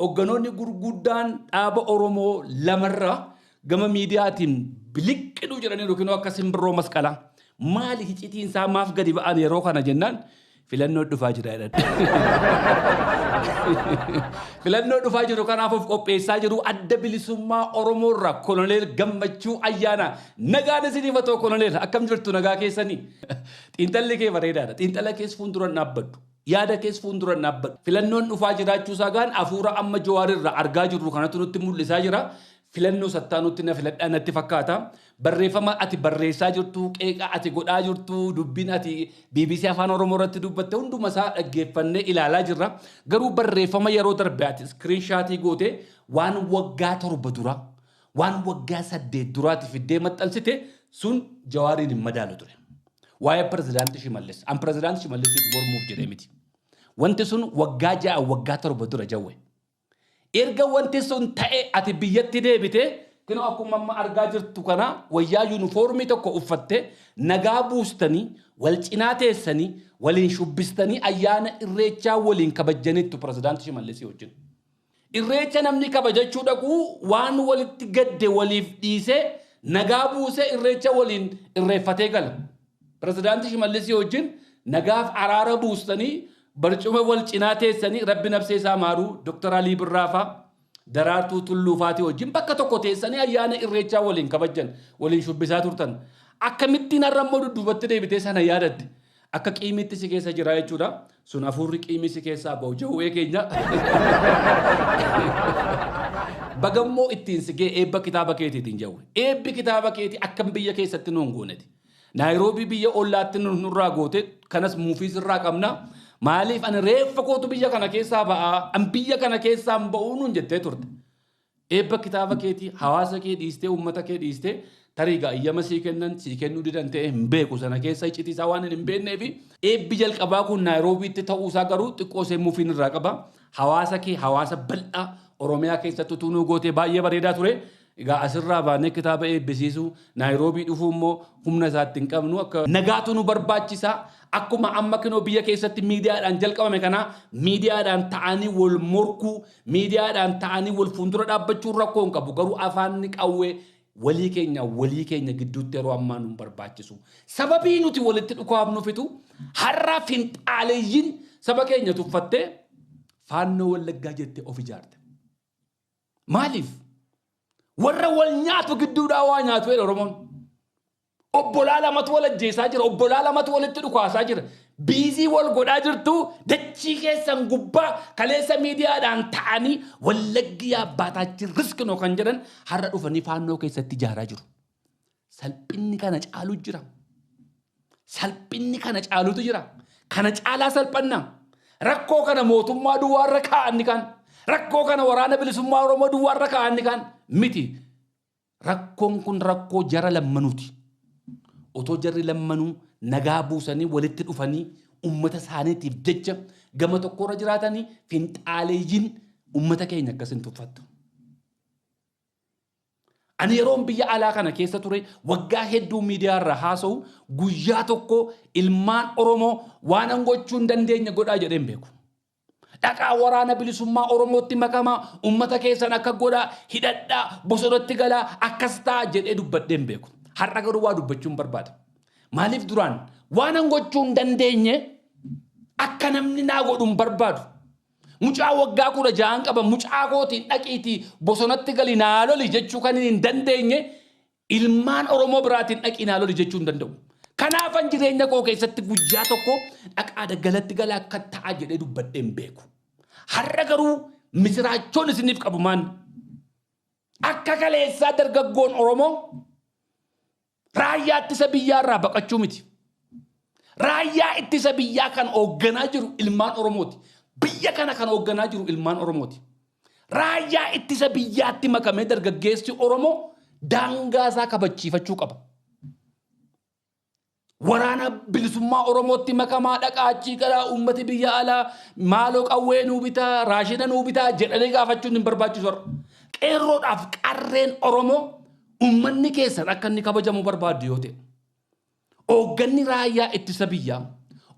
Hoogganoonni gurguddaan dhaaba Oromoo lamarraa gama miidiyaatiin biliqqiduu jedhanii yookiin akka simbirroo masqalaa. Maali hicitiin isaa maaf gadi ba'an yeroo kana jennaan filannoo dhufaa jira jedhan. Filannoo dhufaa jiru kanaaf of qopheessaa jiru adda bilisummaa Oromoo irraa Koloneel Gammachuu Ayyaanaa. Nagaan isiniif haa ta'u Koloneel, akkam jirtu, nagaa keessanii? Xiinxalli kee bareedaadha. Xiinxala kees fuulduran dhaabbadhu. Yaada kees fuulduran dhaabbadhu. Filannoon dhufaa jiraachuu isaa gaan hafuura amma Jawaar irraa argaa jirru kanatu nutti mul'isaa jira. Filannoo sattaanutti na filadhaa natti fakkaata. Barreeffama ati barreessaa jirtu, qeeqa ati godhaa jirtu, dubbiin ati BBC Afaan Oromoo irratti dubbatte hunduma isaa dhaggeeffannee ilaalaa jirra. Garuu barreeffama yeroo darbe ati iskiriinshaatii goote waan waggaa 7 dura, waan waggaa 8 duraati fiddee maxxansite sun Jawaariin hin madaalu ture. Waa'ee pirezidaantii Shimallis. An pirezidaantii Shimallisiif mormuuf jedhee miti. Wanti sun waggaa 6, waggaa 7 dura jawwe. Erga wanti sun ta'e ati biyyatti deebite kinoo akkuma amma argaa jirtu kana wayyaa yuunifoormii tokko uffatte nagaa buustanii wal cinaa teessanii waliin shubbistanii ayyaana irreechaa waliin kabajjanittu pirezidaantii Shimallisii wajjin. Irreecha namni kabajachuu dhaqu waan walitti gadde waliif dhiisee nagaa buusee irreecha waliin irreeffatee gala. Pirezidaantii Shimallisii wajjin nagaaf araara buustanii barcuma wal cinaa teessanii rabbi nafsee isaa maaruu Dr. Alii Birraafaa Daraartuu Tulluufaatii wajjin bakka tokko teessanii ayyaana irreechaa waliin kabajjan, waliin shubbisaa turtan. Akkamittiin har'a immoo dudduubatti deebitee sana yaadatte? Akka qiimiitti si keessa jira jechuudha. Sun hafuurri qiimii si keessaa ba'u jawwee keenya. Bagammoo ittiin si ga'e eebba kitaaba keetiitiin jawwe. Eebbi kitaaba keetii akkam biyya keessatti nuun gooneti. Naayiroobii biyya ollaatti nurraa goote kanas muufii sirraa qabna. Maaliif ani reeffa kootu biyya kana keessaa ba'aa, an biyya kana keessaa hin ba'uu nuun jettee turte. Eebba kitaaba keetii hawaasa kee dhiistee, uummata kee dhiistee, tarii gaa iyyama sii kennan sii kennuu didan ta'e hin beeku, sana keessa iccitii isaa waan hin beeknee fi eebbi jalqabaa kun Naayiroobiitti ta'uu isaa garuu xiqqoo ishee mufiin irraa qaba. Hawaasa kee, hawaasa bal'aa Oromiyaa keessatti utuu nuu gootee baay'ee bareedaa ture. Egaa asirraa baanee kitaaba eebbisiisuu Naayiroobii dhufuu immoo humna isaatti hin qabnu, akka nagaatu nu barbaachisa. Akkuma amma kinoo biyya keessatti miidiyaadhaan jalqabame kana miidiyaadhaan ta'anii wal morkuu, miidiyaadhaan ta'anii wal fuuldura dhaabbachuun rakkoo hin qabu. Garuu afaanni qawwee walii keenya walii keenya gidduutti yeroo ammaa nu barbaachisu. Sababii nuti walitti dhukaafnuufitu har'a finxaaleeyyiin saba keenya tuffattee faannoo Wallaggaa jettee of ijaarte. Maaliif? Warra wal nyaatu gidduudhaa waa nyaatu jedha Oromoon. Obbolaa lamatu wal ajjeesaa jira. Obbolaa lamatu walitti dhukaasaa jira. Biizii wal godhaa jirtu dachii keessan gubbaa kaleessa miidiyaadhaan ta'anii Wallaggi yaabbaataachi risknoo kan jedhan har'a dhufanii faannoo keessatti ijaaraa jiru. Salphinni kana caalu jira. Salphinni kana caalutu jira. Kana caalaa salphannaa. Rakkoo kana mootummaa duwwaarra kaa'anni kan. Rakkoo kana waraana bilisummaa Oromoo duwwaarra kaa'anni kan miti. Rakkoon kun rakkoo jara lammanuuti. Otoo jarri lammanuu nagaa buusanii walitti dhufanii uummata isaaniitiif jecha gama tokkorra jiraatanii finxaaleeyyiin uummata keenya akkas hin tuffattu. Ani yeroon biyya alaa kana keessa ture waggaa hedduu miidiyaa irraa haasa'u guyyaa tokko ilmaan Oromoo waan an gochuu hin dandeenye godhaa jedhee hin beeku. Dhaqaa waraana bilisummaa Oromootti makamaa, uummata keessan akka godhaa, hidhadhaa, bosonatti galaa, akkas ta'a jedhee dubbadhee hin beeku. Har'a garuu waa dubbachuun barbaada. Maaliif duraan waan an gochuu hin dandeenye akka namni naa godhu hin barbaadu. Mucaa waggaa 16n qaba, mucaa kootiin dhaqiitii bosonatti gali naa loli jechuu kan hin dandeenye ilmaan Oromoo biraatiin dhaqii naa loli jechuu hin danda'u. Kanaafan jireenya koo keessatti guyyaa tokko dhaqaa daggalatti galaa akka ta'a jedhee dubbadhee hin beeku. Har'a garuu misiraachoon isiniif qabu maan? Akka kaleessaa dargaggoon Oromoo raayyaa ittisa biyyaa irraa baqachuu miti. Raayyaa ittisa biyyaa kan hoogganaa jiru ilmaan Oromooti. Biyya kana kan hoogganaa jiru ilmaan Oromooti. Raayyaa ittisa biyyaatti makamee dargaggeessi Oromoo daangaa isaa kabachiifachuu qaba. Waraana bilisummaa Oromootti makamaa, dhaqaa achii galaa, uummati biyya alaa maaloo qawwee nuu bitaa, raashina nuu bitaa jedhanii gaafachuun hin barbaachisu har'a. Qeerroodhaaf qarreen Oromoo uummanni keessan akka inni kabajamu barbaaddu yoo ta'e, hoogganni raayyaa ittisa biyyaa,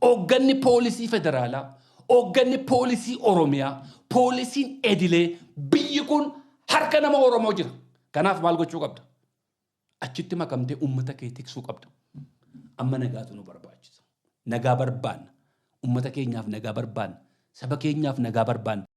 hoogganni poolisii federaalaa, Hoogganni poolisii Oromiyaa, poolisiin edilee, biyyi kun harka nama Oromoo jira. Kanaaf maal gochuu qabda? Achitti makamtee uummata kee tiksuu qabda. Amma nagaatu nu barbaachisa. Nagaa barbaanna. Uummata keenyaaf nagaa barbaanna. Saba keenyaaf nagaa barbaanna.